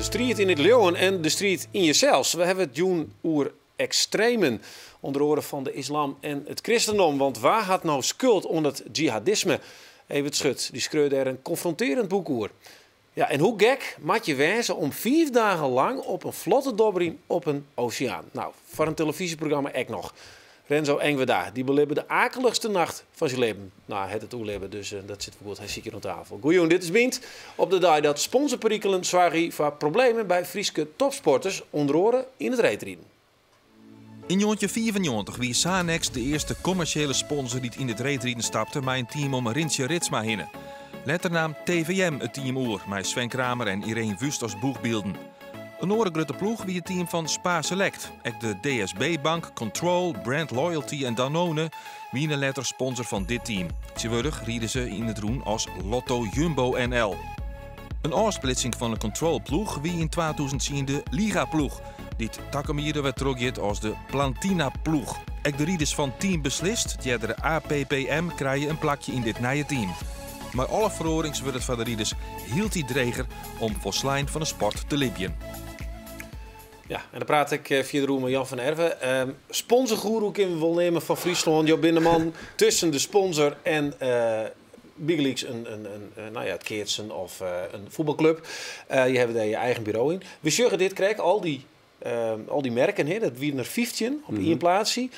Striid yn it leauwen en de striid yn jesels. We hawwe it jûn oer ekstremen, ûnder oare fan de islam en it kristendom. Want wa hat no skuld oan it jihadisme? Evert Schut dy skreau dêr in konfrontearjend boek oer. Ja, en hoe gek moat je wêze om 5 dagen lang op in flot te dobberjen op in oseaan? No, foar in telefyzjeprogramma ek noch. Renzo Engwerda, dy belibbe de aaklichste nacht fan syn libben. No, hy hat it oerlibbe, dus dat sit wol goed. Hy sit hjir oan tafel. Goejûn, dit is Bynt. Op de dei dat sponsorperikelen soargje foar problemen by Fryske topsporters, ûnder oare yn it reedriden. Yn 1995 wie Sanex de earste kommersjele sponsor dy't yn it reedriden stapte mei in team om Rintje Ritsma hinne. Letter naam TVM it team oer mei Sven Kramer en Ireen Wüst as boechbylden. In oare grutte ploech wie it team fan Spa Select. Ek de DSB Bank, Control, Brand Loyalty en Danone wiene letter sponsor fan dit team. Tsjintwurdich ride se yn it rûn as Lotto Jumbo NL. In ôfsplitsing fan de Control-ploech wie yn 2010 de Liga-ploech, dy't takom jier wer trochgiet as de Plantina-ploech. Ek de riders fan Team Beslist, de APPM, krije in plakje yn dit nije team. Mei alle feroarings wurdt it foar de riders hieltyd dreger om folslein fan de sport te libjen. Ja, en dan praat ik fierder oer mei Jan van Erve. Sponsorgoeroe kinne we wol neame fan Fryslân. Jo binne de man tusken de sponsor en bygelyks in, no ja, it keatsen of in fuotbalklup. Je hawwe dêr je eigen buro yn. We sjogge dit krekt, al dy merken, hè, dat wiene der 15 op ien plaatsje.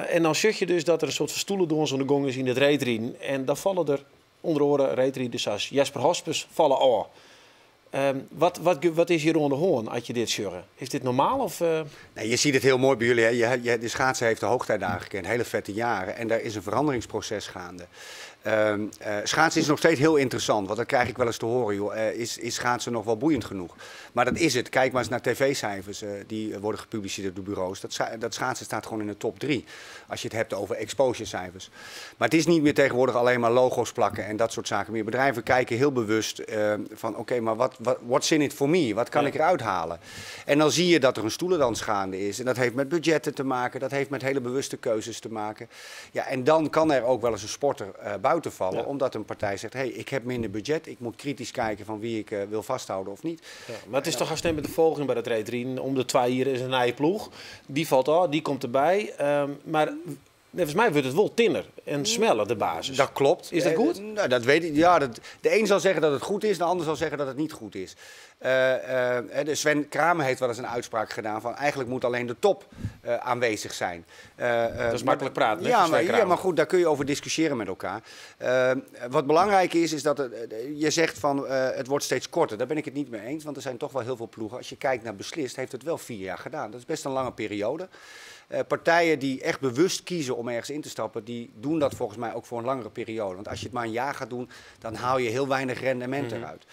En dan sjoch je dus dat der in soart fan stoelendâns oan de gong is yn it reedriden. En dan falle der ûnder oare reedriders as Jesper Hospes falle ôf. Wat is hjir oan de hân as je dit sjogge? Is dit normaal? Of? Nee, je ziet het heel mooi bij jullie. Hè. De schaatsen heeft de hoogtijdagen gekend, hele vette jaren. En daar is een veranderingsproces gaande. Schaatsen is nog steeds heel interessant, want dat krijg ik wel eens te horen. Joh. Is schaatsen nog wel boeiend genoeg? Maar dat is het. Kijk maar eens naar tv-cijfers die worden gepubliceerd door de bureaus. Dat schaatsen staat gewoon in de top 3. Als je het hebt over exposure-cijfers. Maar het is niet meer tegenwoordig alleen maar logo's plakken en dat soort zaken meer. Bedrijven kijken heel bewust van oké, maar what's in it for me? Wat kan ik eruit halen? En dan zie je dat er een stoelendans gaande is. En dat heeft met budgetten te maken, dat heeft met hele bewuste keuzes te maken. Ja, en dan kan er ook wel eens een sporter buiten vallen, omdat een partij zegt: hé, hey, ik heb minder budget, ik moet kritisch kijken van wie ik wil vasthouden of niet. Ja, mar it is dochs hast met de folging by it reedriden. Om de 2 jier is in nije ploech. Dy falt ôf, dy komt derby. Mar neffens my wurdt it wol tinner en smeller, de basis. Dat klopt. Is dat goed? Nou, dat weet ik. Ja, de een zal zeggen dat het goed is, de ander zal zeggen dat het niet goed is. De Sven Kramer heeft wel eens een uitspraak gedaan van eigenlijk moet alleen de top aanwezig zijn. Dat is makkelijk praten, hè, Ja, van Sven maar, ja, Kramer. Maar goed, daar kun je over discussiëren met elkaar. Wat belangrijk is, is dat je zegt van het wordt steeds korter. Daar ben ik het niet mee eens, want er zijn toch wel heel veel ploegen. Als je kijkt naar Beslist, heeft het wel 4 jaar gedaan. Dat is best een lange periode. Partijen die echt bewust kiezen om ergens in te stappen, die doen dat volgens mij ook voor een langere periode. Want als je het maar een jaar gaat doen, dan haal je heel weinig rendement eruit.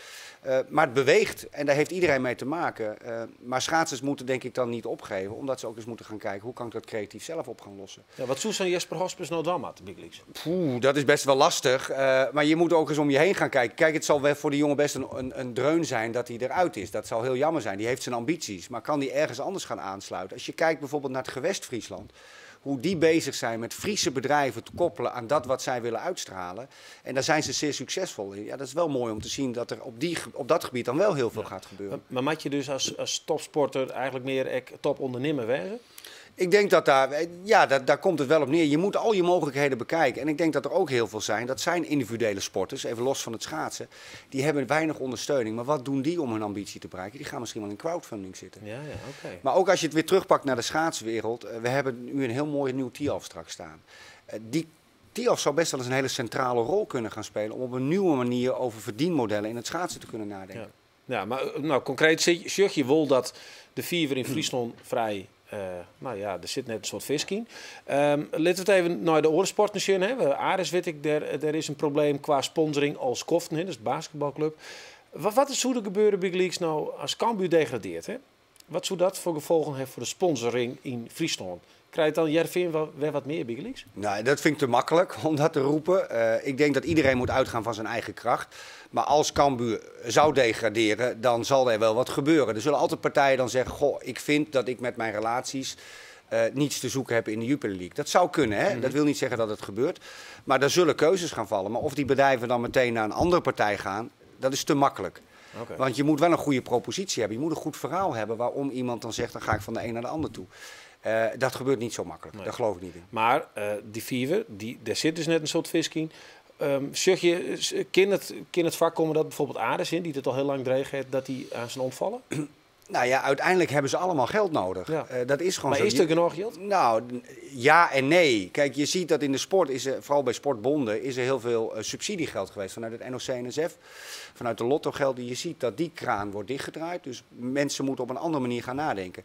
Maar het beweegt en daar heeft iedereen mee te maken. Maar schaatsers moeten denk ik dan niet opgeven, omdat ze ook eens moeten gaan kijken hoe kan ik dat creatief zelf op gaan lossen. Ja, wat soe sa'n Jesper Hospes no dwaan moatte, bygelyks? Poeh, dat is best wel lastig. Maar je moet ook eens om je heen gaan kijken. Kijk, het zal wel voor de jongen best een dreun zijn dat hij eruit is. Dat zal heel jammer zijn. Die heeft zijn ambities, maar kan die ergens anders gaan aansluiten? Als je kijkt bijvoorbeeld naar het gewest Friesland, hoe die bezig zijn met Friese bedrijven te koppelen aan dat wat zij willen uitstralen. En daar zijn ze zeer succesvol in. Ja, dat is wel mooi om te zien dat er op dat gebied dan wel heel veel gaat gebeuren. Maar moat je dus as topsporter eigentlik mear ek topûndernimmer wêze? Ik denk dat daar, ja, daar komt het wel op neer. Je moet al je mogelijkheden bekijken. En ik denk dat er ook heel veel zijn. Dat zijn individuele sporters, even los van het schaatsen. Die hebben weinig ondersteuning. Maar wat doen die om hun ambitie te bereiken? Die gaan misschien wel in crowdfunding zitten. Maar ook als je het weer terugpakt naar de schaatswereld. We hebben nu een heel mooi nieuw Thialf straks staan. Die Thialf zou best wel eens een hele centrale rol kunnen gaan spelen om op een nieuwe manier over verdienmodellen in het schaatsen te kunnen nadenken. Ja, maar no, konkreet sjoch je wol dat de fiver yn Fryslân frij, no ja, der sit net in soart fisk yn. Litte we it even nei de oare sporten sjen. Hè. Aris wit ik, dêr is in probleem kwa sponsoring al skoften, hè, dat is de basketbalklup. Wat soe der gebeure bygelyks no as Cambuur degradearret? Hè? Wat soe dat foar gefolgen hawwe foar de sponsoring yn Fryslân? Krijt dan Hearrenfean wer wat mear bygelyks? Nou, dat vind ik te makkelijk om dat te roepen. Ik denk dat iedereen moet uitgaan van zijn eigen kracht. Maar als Cambuur zou degraderen, dan zal er wel wat gebeuren. Er zullen altijd partijen dan zeggen: goh, ik vind dat ik met mijn relaties niets te zoeken heb in de Jupiler League. Dat zou kunnen, hè? Dat wil niet zeggen dat het gebeurt. Maar er zullen keuzes gaan vallen. Maar of die bedrijven dan meteen naar een andere partij gaan, dat is te makkelijk. Want je moet wel een goede propositie hebben. Je moet een goed verhaal hebben waarom iemand dan zegt, dan ga ik van de een naar de ander toe. Dat gebeurt niet zo makkelijk. Nee. Daar geloof ik niet in. Maar die vijver, daar zit dus net een soort fisk in. Zeg je, kan het vak komen dat bijvoorbeeld Aris in, die het al heel lang dreigt heeft, dat die aan zijn ontvallen? Nou ja, uiteindelijk hebben ze allemaal geld nodig. Ja. Dat is gewoon Maar zo. is er genoeg geld? Nou, ja en nee. Kijk, je ziet dat in de sport, is er, vooral bij sportbonden, is er heel veel subsidiegeld geweest vanuit het NOC-NSF, vanuit de lottogeld. Je ziet dat die kraan wordt dichtgedraaid. Dus mensen moeten op een andere manier gaan nadenken.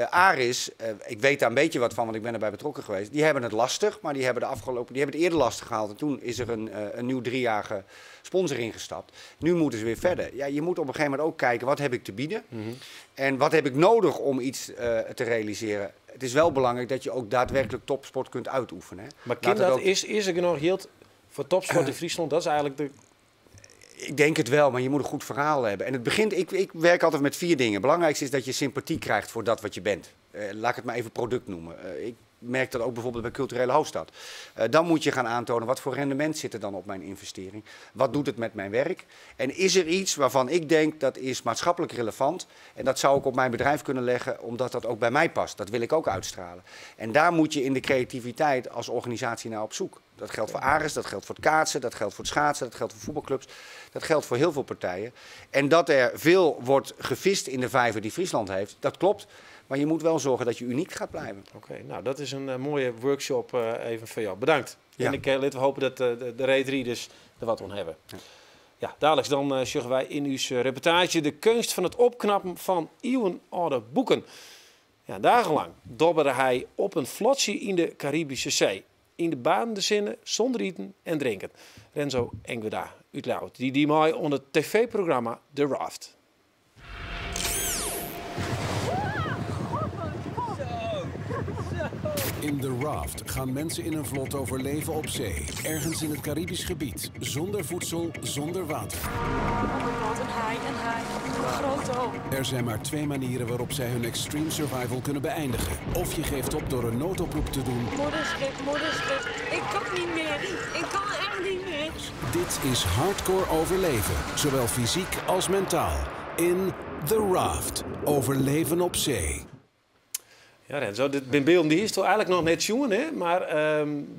Aris, ik weet daar een beetje wat van, want ik ben erbij betrokken geweest. Die hebben het lastig, maar die hebben, die hebben het eerder lastig gehaald. En toen is er een nieuw 3-jarige sponsor ingestapt. Nu moeten ze weer verder. Ja, je moet op een gegeven moment ook kijken, wat heb ik te bieden? En wat heb ik nodig om iets te realiseren? Het is wel belangrijk dat je ook daadwerkelijk topsport kunt uitoefenen. Hè. Maar Laat kind het dat ook is er genoeg geld voor topsport in Friesland? Dat is eigenlijk de... Ik denk het wel, maar je moet een goed verhaal hebben. En het begint, ik werk altijd met 4 dingen. Het belangrijkste is dat je sympathie krijgt voor dat wat je bent. Laat ik het maar even product noemen. Ik merk dat ook bijvoorbeeld bij Culturele Hoofdstad. Dan moet je gaan aantonen wat voor rendement zit er dan op mijn investering. Wat doet het met mijn werk? En is er iets waarvan ik denk dat is maatschappelijk relevant en dat zou ik op mijn bedrijf kunnen leggen omdat dat ook bij mij past. Dat wil ik ook uitstralen. En daar moet je in de creativiteit als organisatie naar op zoek. Dat geldt voor Aris, dat geldt voor het kaatsen, dat geldt voor het schaatsen, dat geldt voor voetbalclubs. Dat geldt voor heel veel partijen. En dat er veel wordt gevist in de vijver die Friesland heeft, dat klopt. Maar je moet wel zorgen dat je uniek gaat blijven. Oké, nou dat is een mooie workshop even voor jou. Bedankt. Ja. En ik laten we hopen dat de reetrieders er wat aan hebben. Ja. Ja, dadelijk dan zorgen wij in uw reportage de kunst van het opknappen van eeuwenoude boeken. Ja, dagenlang dobberde hij op een vlotje in de Caribische Zee. In de baande zinnen, zonder eten en drinken. Renzo Engweda uit Ljouwert, die mooi onder het tv-programma The Raft. In The Raft gaan mensen in een vlot overleven op zee. Ergens in het Caribisch gebied. Zonder voedsel, zonder water. Oh my god, een haai, een haai. Een grote hoop. Er zijn maar 2 manieren waarop zij hun extreme survival kunnen beëindigen. Of je geeft op door een noodoproep te doen. Moederschip, moederschip. Ik kan niet meer. Ik kan echt niet meer. Dit is hardcore overleven. Zowel fysiek als mentaal. In The Raft. Overleven op zee. Ja, Renzo, dit ben beelden die is toch eigenlijk nog net jongen, hè? Maar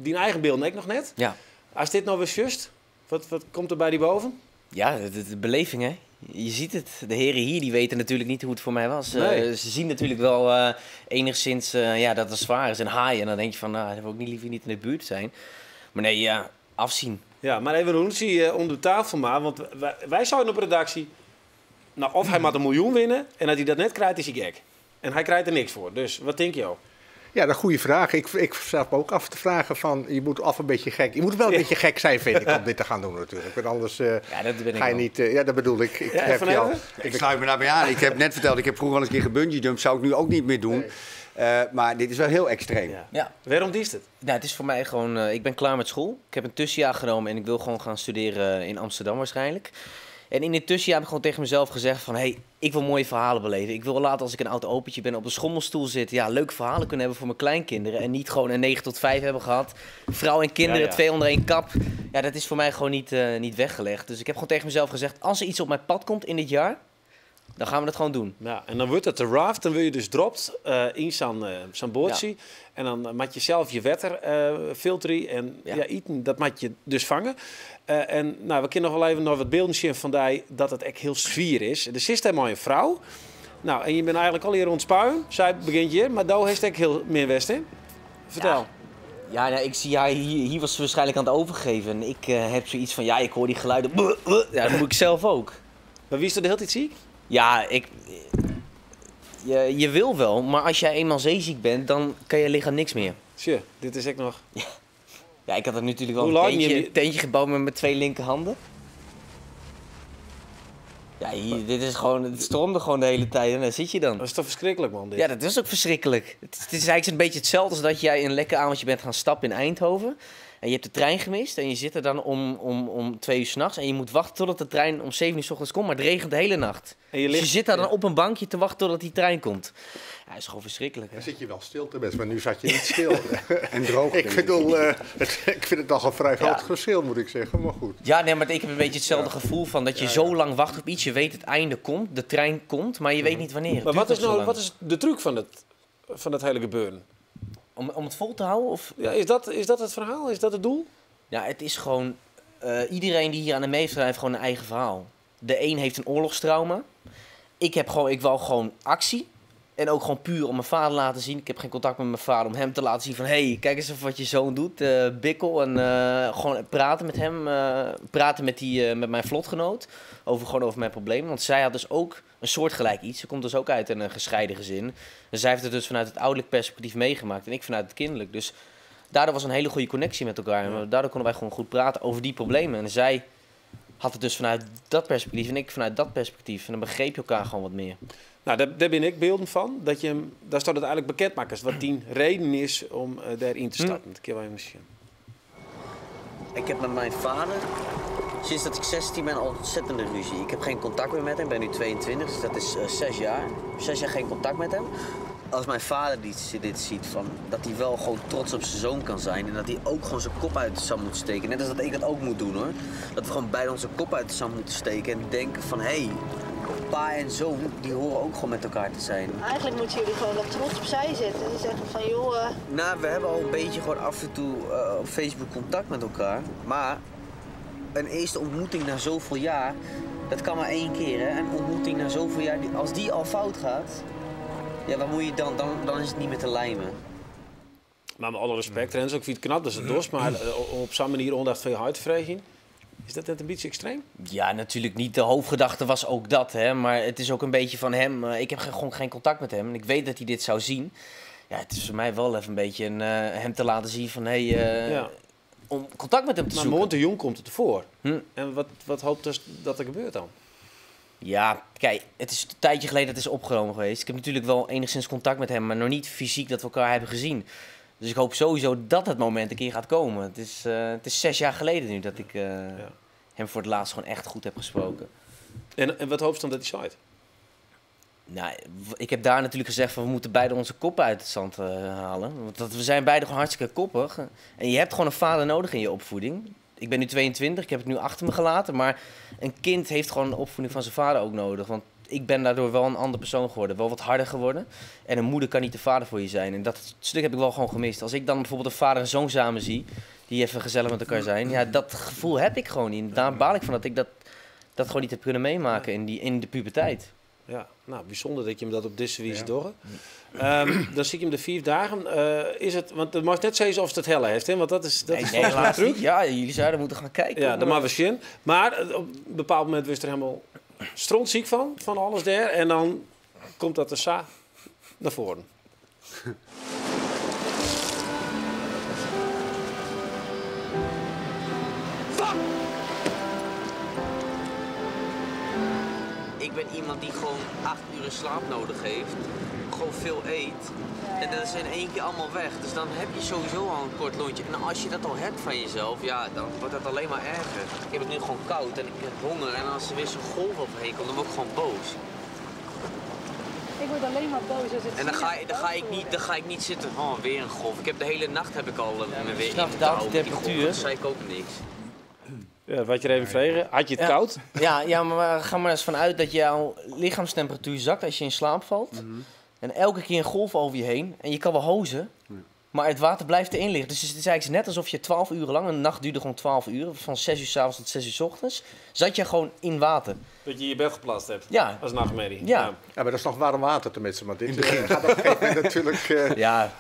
die eigen beelden ik nog net. Ja. Als dit nou weer just, wat komt er bij die boven? Ja, de beleving, hè? Je ziet het. De heren hier die weten natuurlijk niet hoe het voor mij was. Nee. Ze zien natuurlijk wel enigszins ja, dat het zwaar is en haaien. En dan denk je van, nou, daar wil ik niet liever niet in de buurt zijn. Maar nee, ja, afzien. Ja, maar even een hoentje onder de tafel maar. Want wij zouden op redactie... Nou, of hij moet 1 miljoen winnen en als hij dat net krijgt, is hij gek. En hij krijgt er niks voor. Dus wat denk je al? Ja, dat is een goede vraag. Ik zat me ook af te vragen van, je moet af een beetje gek. Je moet wel een beetje gek zijn, vind ik, om dit te gaan doen natuurlijk. Want anders Ja, dat ben ik ga je wel. niet... ja, dat bedoel ik. Ik Ja, heb Van je al. Erven? Ik sluit me daarbij aan. Ik heb net verteld, ik heb vroeger wel eens een keer gebungeejumpt. Zou ik nu ook niet meer doen. Nee. Maar dit is wel heel extreem. Ja. Ja. Waarom is het? Nou, het is voor mij gewoon... ik ben klaar met school. Ik heb een tussenjaar genomen en ik wil gewoon gaan studeren in Amsterdam waarschijnlijk. En in dit tussenjaar heb ik gewoon tegen mezelf gezegd van... hey, ik wil mooie verhalen beleven. Ik wil later als ik een oud opentje ben op een schommelstoel zitten... ja, leuke verhalen kunnen hebben voor mijn kleinkinderen. En niet gewoon een 9 tot 5 hebben gehad. Vrouw en kinderen, Ja, ja. 2 onder 1 kap. Ja, dat is voor mij gewoon niet weggelegd. Dus ik heb gewoon tegen mezelf gezegd... als er iets op mijn pad komt in dit jaar, dan gaan we dat gewoon doen. Ja, en dan wordt het de raft, dan word je dus dropt in zo'n bootje. En dan moet je zelf je wetter filteren en ja. Eten, dat moet je dus vangen. En nou, we kunnen nog wel even nog wat beelden zien van die, dat het echt heel zwier is. Er zit helemaal een vrouw. Nou, en je bent eigenlijk al hier ontspuien. Zij begint hier, maar daar heeft ook heel meer west in. Vertel. Ja, nou, ik zie haar hier was ze waarschijnlijk aan het overgeven. En ik heb zoiets van, ja, ik hoor die geluiden. Ja, dat moet ik zelf ook. Maar wie is er de hele tijd ziek? Ja, je wil wel, maar als jij eenmaal zeeziek bent, dan kan je lichaam niks meer. Tje, dit is ook nog... Ja, ja, ik had er natuurlijk wel Hoe een lang je tentje gebouwd met mijn 2 linkerhanden. Ja, hier, dit is gewoon, het stroomde gewoon de hele tijd en daar zit je dan. Dat is toch verschrikkelijk, man, dit? Ja, dat is ook verschrikkelijk. Het is eigenlijk een beetje hetzelfde als dat jij een lekker avondje bent gaan stappen in Eindhoven. En je hebt de trein gemist en je zit er dan om 2 uur 's nachts. En je moet wachten totdat de trein om 7 uur 's ochtends komt, maar het regent de hele nacht. En je Dus je ligt zit daar dan ja. op een bankje te wachten totdat die trein komt. Ja, is gewoon verschrikkelijk. Hè? Dan zit je wel stil tenminste, maar nu zat je niet stil. En droog. Ik bedoel, ik vind het al een vrij groot verschil, moet ik zeggen, maar goed. Ja, nee, maar ik heb een beetje hetzelfde gevoel van dat je zo lang wacht op iets. Je weet het einde komt, de trein komt, maar je weet niet wanneer. Het Maar duurt wat is, nog zo nou, lang. wat is de truc van het hele gebeuren? Om het vol te houden? Of? Ja, is dat het verhaal? Is dat het doel? Ja, het is gewoon... iedereen die hier aan de mee heeft gedaan, heeft gewoon een eigen verhaal. De een heeft een oorlogstrauma. Ik wou gewoon actie. En ook gewoon puur om mijn vader te laten zien. Ik heb geen contact met mijn vader om hem te laten zien van... Hey, kijk eens even wat je zoon doet, bikkel. En gewoon praten met hem. Praten met mijn vlotgenoot. Gewoon over mijn problemen. Want zij had dus ook een soortgelijk iets. Ze komt dus ook uit een gescheiden gezin. En zij heeft het dus vanuit het ouderlijk perspectief meegemaakt. En ik vanuit het kinderlijk. Dus daardoor was een hele goede connectie met elkaar. En daardoor konden wij gewoon goed praten over die problemen. En zij had het dus vanuit dat perspectief en ik vanuit dat perspectief. En dan begreep je elkaar gewoon wat meer. Nou, daar ben ik beelden van. Dat je hem, daar staat het eigenlijk bekend maken. Wat die reden is om daarin te stappen. Dat kun je wel even zien. Ik heb met mijn vader, sinds dat ik 16 ben, al ontzettende ruzie. Ik heb geen contact meer met hem. Ik ben nu 22, dus dat is 6 jaar. 6 jaar geen contact met hem. Als mijn vader dit ziet, dat hij wel gewoon trots op zijn zoon kan zijn. En dat hij ook gewoon zijn kop uit de zand moet steken. Net als dat ik dat ook moet doen, hoor. Dat we gewoon beide onze kop uit de zand moeten steken. En denken van, hé, hey, pa en zoon, die horen ook gewoon met elkaar te zijn. Eigenlijk moeten jullie gewoon dat trots opzij zetten en zeggen van, joh. Nou, we hebben al een beetje gewoon af en toe op Facebook contact met elkaar. Maar een eerste ontmoeting na zoveel jaar, dat kan maar 1 keer, hè. Een ontmoeting na zoveel jaar, als die al fout gaat, ja, wat moet je dan? Dan is het niet meer te lijmen. Maar met alle respect, Renzo, ik vind het knap dat ze het dorst, maar op zo'n manier ondacht van je huid vregen. Is dat net een beetje extreem? Ja, natuurlijk niet. De hoofdgedachte was ook dat, hè. Maar het is ook een beetje van hem. Ik heb gewoon geen contact met hem. En ik weet dat hij dit zou zien. Ja, het is voor mij wel even een beetje hem te laten zien van, hé, om contact met hem te Maar zoeken. Moorn de Jong komt het ervoor. En wat hoopt dus dat er gebeurt dan? Ja, kijk, het is een tijdje geleden dat het is opgenomen geweest. Ik heb natuurlijk wel enigszins contact met hem, maar nog niet fysiek dat we elkaar hebben gezien. Dus ik hoop sowieso dat het moment een keer gaat komen. Het is 6 jaar geleden nu dat ik hem voor het laatst gewoon echt goed heb gesproken. En wat hoop je dan dat hij zei? Nou, ik heb daar natuurlijk gezegd van we moeten beide onze koppen uit het zand halen. Want we zijn beide gewoon hartstikke koppig. En je hebt gewoon een vader nodig in je opvoeding. Ik ben nu 22, ik heb het nu achter me gelaten. Maar een kind heeft gewoon de opvoeding van zijn vader ook nodig. Want ik ben daardoor wel een ander persoon geworden. Wel wat harder geworden. En een moeder kan niet de vader voor je zijn. En dat stuk heb ik wel gewoon gemist. Als ik dan bijvoorbeeld een vader en zoon samen zie, die even gezellig met elkaar zijn. Ja, dat gevoel heb ik gewoon niet. En daar baal ik van dat ik dat gewoon niet heb kunnen meemaken in de puberteit. Ja, nou, bijzonder dat je hem dat op deze wijze doet. Dan zie ik hem de 4 dagen. Is het, want het mag net zeggen of het het helle heeft, hè? Want dat is, dat Nee, is nee, volgens mij helaas truc. niet. Ja, jullie zouden moeten gaan kijken. Ja, dat mag we zien. Maar op een bepaald moment was er helemaal strontziek van alles daar. En dan komt dat de sa naar voren. Ik ben iemand die gewoon 8 uur slaap nodig heeft, gewoon veel eet. En dat is in 1 keer allemaal weg. Dus dan heb je sowieso al een kort lontje. En als je dat al hebt van jezelf, ja, dan wordt dat alleen maar erger. Ik heb het nu gewoon koud en ik heb honger. En als er weer zo'n golf overheen komt, dan word ik gewoon boos. Ik word alleen maar boos als het En zie je boos worden. dan ga ik niet zitten, oh, weer een golf. Ik heb de hele nacht heb ik al me weer S'nachts in te daalt de houden met die golf. temperatuur. Dat zei ik ook niks. Ja, wat je er even vregen, had je het koud? Ja, ja, maar ga maar eens vanuit dat jouw lichaamstemperatuur zakt als je in slaap valt. En elke keer een golf over je heen. En je kan wel hozen, maar het water blijft erin liggen. Dus het is eigenlijk net alsof je 12 uur lang, een nacht duurde gewoon 12 uur, van 6 uur 's avonds tot 6 uur 's ochtends, zat je gewoon in water. Dat je je bed geplast hebt. Ja. Als nachtmerrie. Ja. Ja. Ja, maar dat is nog warm water tenminste. Maar dit gaat op een gegeven moment natuurlijk... Ja.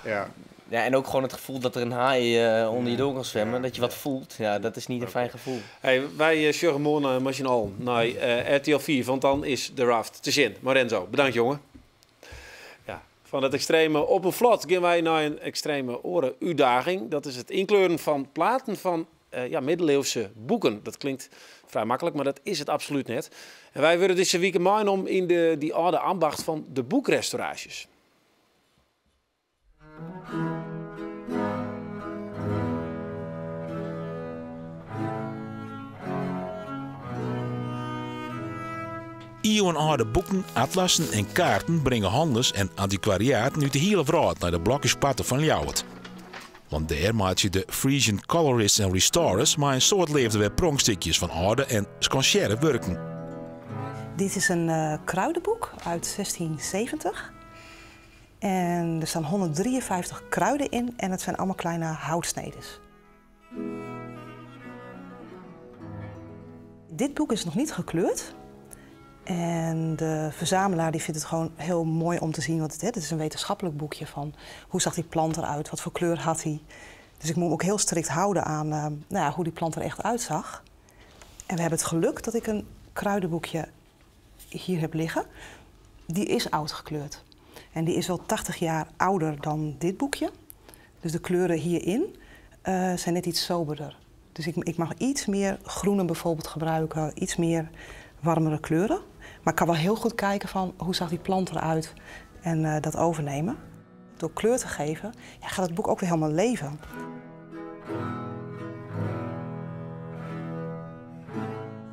Ja, en ook gewoon het gevoel dat er een haai onder je door kan zwemmen. Dat je wat voelt. Ja, dat is niet een fijn gevoel. Hey, wij sjoggen morgen machinaal naar RTL 4, want dan is de raft te zien. Maar Renzo, bedankt jongen. Ja, van het extreme op een vlot gaan wij naar een extreme oren-uitdaging. Dat is het inkleuren van platen van middeleeuwse boeken. Dat klinkt vrij makkelijk, maar dat is het absoluut net. En wij worden deze week om in die oude ambacht van de boekrestauraties. Iuwenâlde boeken, atlassen en kaarten bringe hannelers en antikwariaten út de hiele wrâld nei de Blokjespoarte fan Ljouwert. Want dêr meitsje de Frisian Colorists and Restorers mei in soad leafde wer pronkstikjes fan âlde en skansearre wurken. Dit is in kruidenboek uit 1670. En er staan 153 kruiden in en het zijn allemaal kleine houtsnedes. Dit boek is nog niet gekleurd. En de verzamelaar die vindt het gewoon heel mooi om te zien, want het is een wetenschappelijk boekje van hoe zag die plant eruit, wat voor kleur had hij. Dus ik moet me ook heel strikt houden aan nou ja, hoe die plant er echt uitzag. En we hebben het geluk dat ik een kruidenboekje hier heb liggen. Die is oud gekleurd. En die is wel 80 jaar ouder dan dit boekje. Dus de kleuren hierin zijn net iets soberder. Dus ik mag iets meer groene bijvoorbeeld gebruiken, iets meer warmere kleuren. Maar ik kan wel heel goed kijken van hoe zag die plant eruit en dat overnemen. Door kleur te geven, ja, gaat het boek ook weer helemaal leven.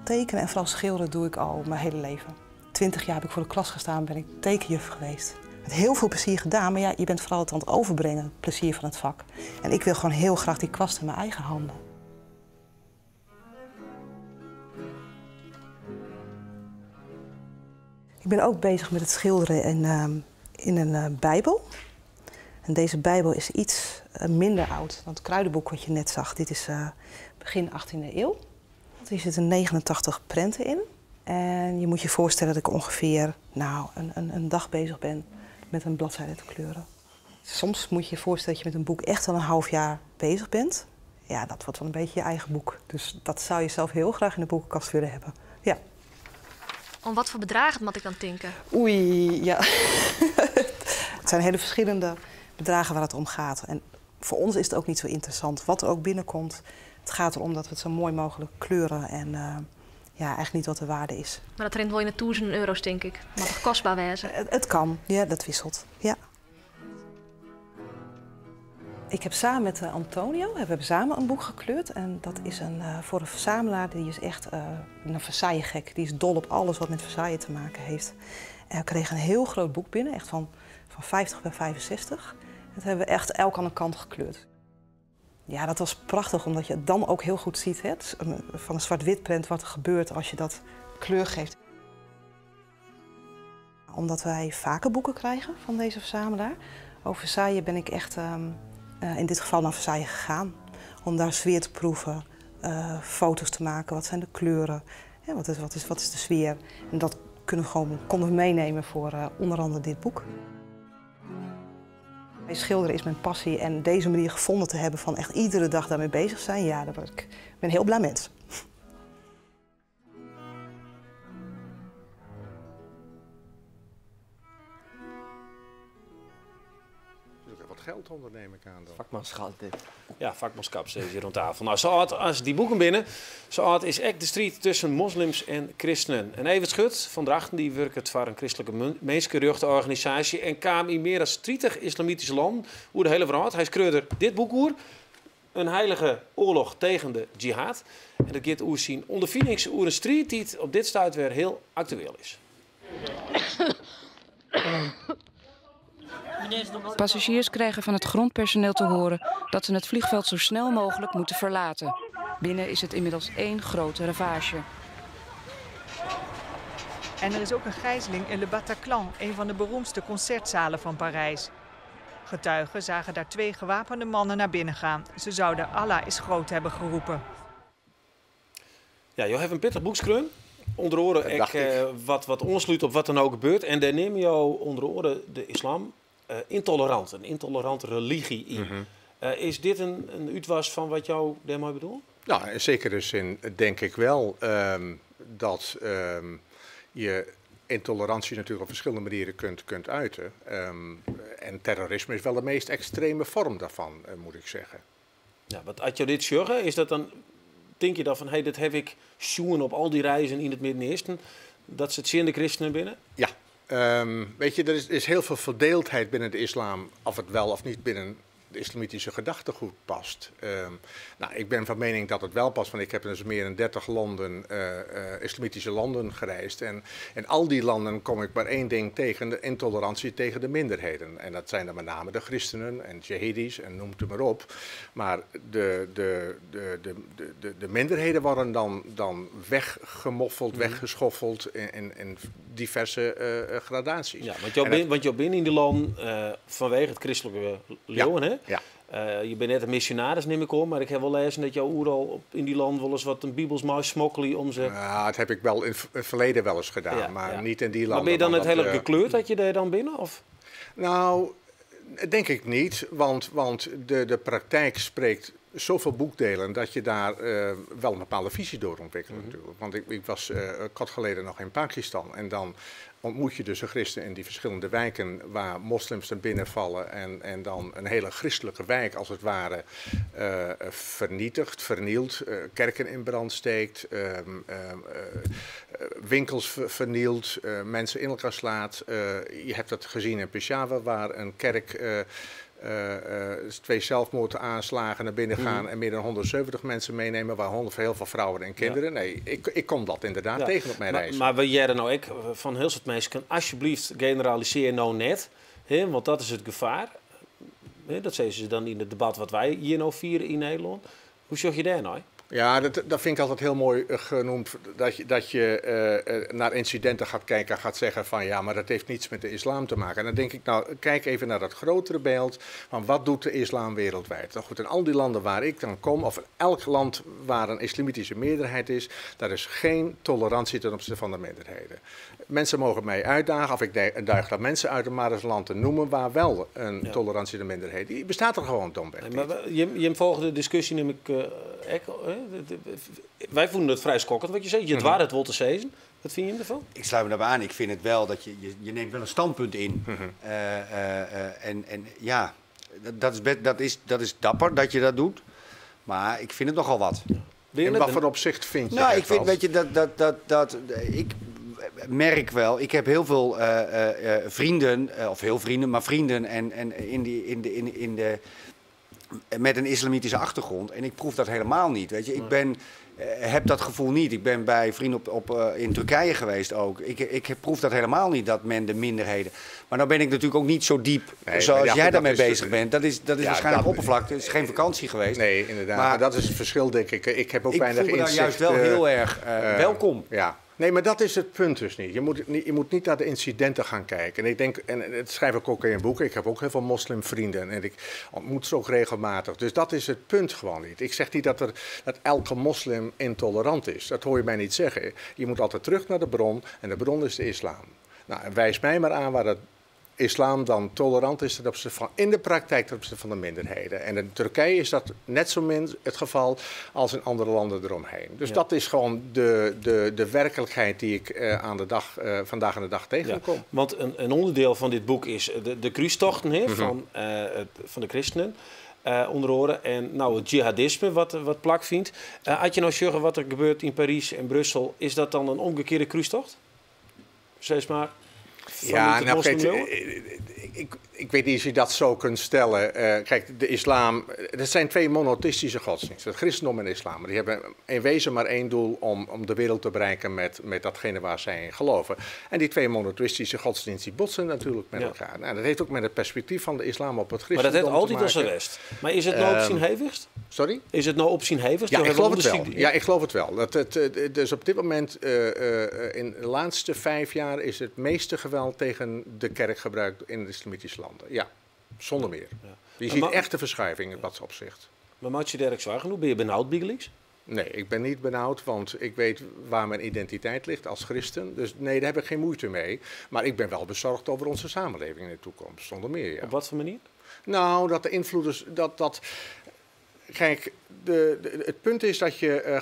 Tekenen en vooral schilderen doe ik al mijn hele leven. 20 jaar heb ik voor de klas gestaan, ben ik tekenjuf geweest. Met heel veel plezier gedaan, maar ja, je bent vooral het aan het overbrengen, het plezier van het vak. En ik wil gewoon heel graag die kwast in mijn eigen handen. Ik ben ook bezig met het schilderen in een Bijbel. En deze Bijbel is iets minder oud dan het kruidenboek wat je net zag. Dit is begin 18e eeuw. Hier zitten 89 prenten in. En je moet je voorstellen dat ik ongeveer nou, een dag bezig ben met een bladzijde te kleuren. Soms moet je je voorstellen dat je met een boek echt al een half jaar bezig bent. Ja, dat wordt wel een beetje je eigen boek. Dus dat zou je zelf heel graag in de boekenkast willen hebben. Ja. Om wat voor bedragen moet ik dan tinken? Oei, ja. Het zijn hele verschillende bedragen waar het om gaat. En voor ons is het ook niet zo interessant wat er ook binnenkomt. Het gaat erom dat we het zo mooi mogelijk kleuren en ja, eigenlijk niet wat de waarde is. Maar dat rent wel in de duizenden euro's, denk ik. Maar toch kostbaar wezen? Het kan, ja, dat wisselt. Ja. Ik heb samen met Antonio, we hebben samen een boek gekleurd. En dat is voor een verzamelaar, die is echt een Versailles-gek. Die is dol op alles wat met Versailles te maken heeft. En we kregen een heel groot boek binnen, echt van 50 bij 65. Dat hebben we echt elk aan de kant gekleurd. Ja, dat was prachtig, omdat je het dan ook heel goed ziet, hè? Van een zwart-wit prent wat er gebeurt als je dat kleur geeft. Omdat wij vaker boeken krijgen van deze verzamelaar. Over Versailles ben ik echt in dit geval naar Versailles gegaan. Om daar sfeer te proeven, foto's te maken, wat zijn de kleuren, hè, wat is de sfeer. En dat kunnen we gewoon, konden we meenemen voor onder andere dit boek. Schilderen is mijn passie en deze manier gevonden te hebben van echt iedere dag daarmee bezig zijn, ja, daar ben ik ben een heel blij mens. Wat geld onder, neem ik aan dan. Vakmanschap dit. Ja, vakmanschap zit hier rond tafel. Nou, zo oud als die boeken binnen, zo oud is echt de strijd tussen moslims en christenen. En Evert Schut van Drachten, die werkt voor een christelijke mensenrechtenorganisatie en kwam in meer dan 30 islamitische landen over de hele wereld. Hij schreeuwde dit boek oer, Een heilige oorlog tegen de jihad. En dat gaat oer zien ondervindings oer een strijd die op dit stuit weer heel actueel is. Passagiers krijgen van het grondpersoneel te horen dat ze het vliegveld zo snel mogelijk moeten verlaten. Binnen is het inmiddels één grote ravage. En er is ook een gijzeling in Le Bataclan, een van de beroemdste concertzalen van Parijs. Getuigen zagen daar 2 gewapende mannen naar binnen gaan. Ze zouden Allah is groot hebben geroepen. Ja, je hebt een pittig boekskreun. Onder oren ik, wat onsluit op wat er nou gebeurt. En daar neem je onder oren de islam intolerant, een intolerante religie in. Mm-hmm. Is dit een uitwas van wat jou daarmee bedoelt? Nou, in zekere zin denk ik wel dat je intolerantie natuurlijk op verschillende manieren kunt uiten. En terrorisme is wel de meest extreme vorm daarvan, moet ik zeggen. Ja, wat als je dit zeggen, is dat dan... Denk je dan van, hé, hey, dit heb ik sjoen op al die reizen in het Midden-Oosten, dat ze het zien de christenen binnen? Ja, weet je, er is heel veel verdeeldheid binnen de islam, of het wel of niet binnen islamitische gedachtegoed past. Nou, ik ben van mening dat het wel past, want ik heb dus meer dan 30 landen, islamitische landen gereisd. En in al die landen kom ik maar één ding tegen, de intolerantie tegen de minderheden. En dat zijn dan met name de christenen en jihadis en noem het maar op. Maar de minderheden worden dan weggemoffeld, weggeschoffeld in diverse gradaties. Ja, want je bent in die land vanwege het christelijke leeuwen, hè? Ja. Je bent net een missionaris, neem ik om, maar ik heb wel lezen dat jouw oeral in die land wel eens wat een bibelsmuis smokkelen om ze. Ja, dat heb ik wel in het verleden wel eens gedaan, ja, maar ja. Niet in die landen. Maar ben je dan het hele gekleurd dat je daar dan binnen? Of? Nou, denk ik niet, want de praktijk spreekt zoveel boekdelen dat je daar wel een bepaalde visie door ontwikkelt natuurlijk. Want ik was kort geleden nog in Pakistan en dan ontmoet je dus een christen in die verschillende wijken waar moslims naar binnen vallen en dan een hele christelijke wijk als het ware vernietigt, vernielt, kerken in brand steekt, winkels vernielt, mensen in elkaar slaat. Je hebt dat gezien in Peshawar waar een kerk 2 zelfmoordaanslagen naar binnen gaan en meer dan 170 mensen meenemen, waaronder heel veel vrouwen en kinderen. Ja. Nee, ik kom dat inderdaad tegen op mijn reis. Maar we jaren nou ik van heel soort mensen kan alsjeblieft generaliseer nou net, hè, want dat is het gevaar. Hè, dat zeggen ze dan in het debat wat wij hier nou vieren in Nederland. Hoe zorg je daar nou? Ja, dat vind ik altijd heel mooi genoemd. Dat je naar incidenten gaat kijken en gaat zeggen van ja, maar dat heeft niets met de islam te maken. En dan denk ik, nou, kijk even naar dat grotere beeld van wat doet de islam wereldwijd. Nou goed, in al die landen waar ik dan kom, of in elk land waar een islamitische meerderheid is, daar is geen tolerantie ten opzichte van de minderheden. Mensen mogen mij uitdagen, of ik daag dat mensen uit om maar eens een land te noemen waar wel een tolerantie de minderheden. Die bestaat er gewoon domweg niet. Maar je volgt de discussie, neem ik wij vonden het vrij schokkend wat je zei. Je het het te season. Wat vind je ervan? Ik sluit me daarbij aan. Ik vind het wel dat je neemt wel een standpunt in. En ja, dat is dapper dat je dat doet. Maar ik vind het nogal wat. In wat voor opzicht vind je? Nou, ik vind, weet je, dat ik merk wel. Ik heb heel veel vrienden, of heel vrienden, maar vrienden en in de met een islamitische achtergrond. En ik proef dat helemaal niet. Weet je? Ik heb dat gevoel niet. Ik ben bij vrienden in Turkije geweest ook. Ik proef dat helemaal niet, dat men de minderheden... Maar nou ben ik natuurlijk ook niet zo diep zoals jij daarmee bezig bent. Dat is waarschijnlijk oppervlakte. Het is geen vakantie geweest. Nee, inderdaad. Maar dat is het verschil, denk ik. Ik heb ook weinig inzicht. Ik voel me daar juist wel heel erg welkom. Ja. Nee, maar dat is het punt dus niet. Je moet niet naar de incidenten gaan kijken. En ik denk, en dat schrijf ik ook in een boek, ik heb ook heel veel moslimvrienden en ik ontmoet ze ook regelmatig. Dus dat is het punt gewoon niet. Ik zeg niet dat elke moslim intolerant is. Dat hoor je mij niet zeggen. Je moet altijd terug naar de bron en de bron is de islam. Nou, wijs mij maar aan waar dat islam dan tolerant is ten opzichte van, in de praktijk ten opzichte van de minderheden. En in Turkije is dat net zo min het geval als in andere landen eromheen. Dus dat is gewoon de werkelijkheid die ik vandaag aan de dag tegenkom. Ja, want een onderdeel van dit boek is de kruistochten hè, van de christenen. Onder andere. En nou, het jihadisme wat plak vindt. Had je nou zeggen wat er gebeurt in Parijs en Brussel, is dat dan een omgekeerde kruistocht? Zeg maar. Ja, nou, kijk, ik weet niet of je dat zo kunt stellen. Kijk, de islam, dat zijn twee monotheïstische godsdiensten, het christendom en de islam. Die hebben in wezen maar één doel om de wereld te bereiken met datgene waar zij in geloven. En die twee monotheïstische godsdiensten die botsen natuurlijk met elkaar. Nou, dat heeft ook met het perspectief van de islam op het christendom Maar dat heeft altijd te maken. als de rest. Maar is het nou op zijn hevigst? Sorry? Is het nou op zijn hevigst? Ja, ik geloof het wel. Ja, ik geloof het wel. Dus op dit moment, in de laatste 5 jaar, is het meeste geweld tegen de kerk gebruikt in de islamitische landen. Ja, zonder meer. Ja. Je ziet echt de verschuiving in dat opzicht. Maar maak je daar zwaar genoeg? Ben je benauwd, Biggelix? Nee, ik ben niet benauwd, want ik weet waar mijn identiteit ligt als christen. Dus nee, daar heb ik geen moeite mee. Maar ik ben wel bezorgd over onze samenleving in de toekomst, zonder meer. Ja. Op wat voor manier? Nou, dat de invloeders... Kijk, het punt is dat, je,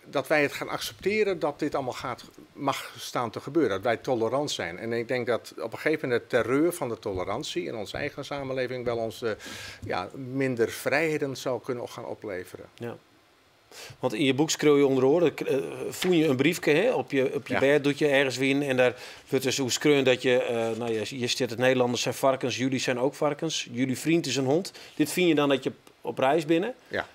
dat wij het gaan accepteren dat dit allemaal mag staan te gebeuren. Dat wij tolerant zijn. En ik denk dat op een gegeven moment de terreur van de tolerantie in onze eigen samenleving wel onze minder vrijheden zou kunnen gaan opleveren. Ja. Want yn je boek skriuw je ûnder oare, fûn je in briefke hè, op je bêd doe't je ergens wienen en dêr wurdt dus oer skreaun dat je, nou ja, hjir stiet het Nederlanders zijn varkens, jullie zijn ook varkens, jullie vriend is een hond. Dit fine je dan dat je op reis binne. Ja.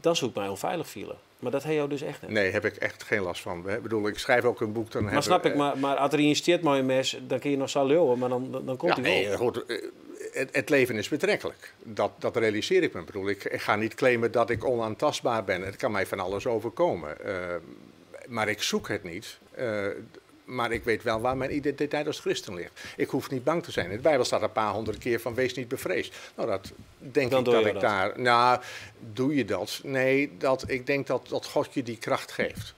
Dan soe ik my ûnfeilich fiele. Mar dat ha jo dus echt net. Nee, heb ik echt geen last van. Ik bedoel, ik schrijf ook een boek. Dan Maar hebben snap ik, mar as der ien stiet mei in mes, dan kinne je noch sa leauwe, mar dan komt Ja, hy wol. nee, goed, het leven is betrekkelijk. Dat realiseer ik me. Ik bedoel, ik ga niet claimen dat ik onaantastbaar ben. Het kan mij van alles overkomen. Maar ik zoek het niet. Maar ik weet wel waar mijn identiteit als christen ligt. Ik hoef niet bang te zijn. In de Bijbel staat een paar honderd keer van wees niet bevreesd. Nou, dat denk Dan ik doe dat je ik dat. daar... Nou, doe je dat? Nee, ik denk dat God je die kracht geeft.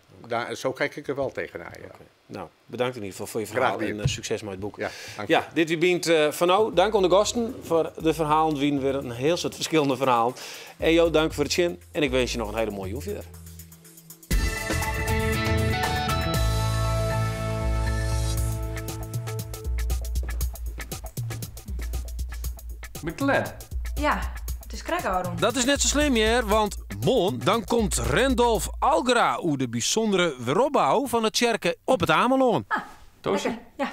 Zo kijk ik er wel tegenaan, ja. Oké. Nou, bedankt in ieder geval voor je Graag verhaal gedaan. en succes met het boek. Ja, dank je. Ja, dit wie bient van nou. Dank aan de gasten voor de verhalen. Wie weer een heel soort verschillende verhalen. En jo, dank voor het zien. En ik wens je nog een hele mooie jong verder. Met let. Ja, het is krakouder. Dat is net zo slim, Jer, want morgen dan komt Randolph Algra oer de bijzondere weropbouw van het kerken op het Amelân. Ah, Toosje? Ja.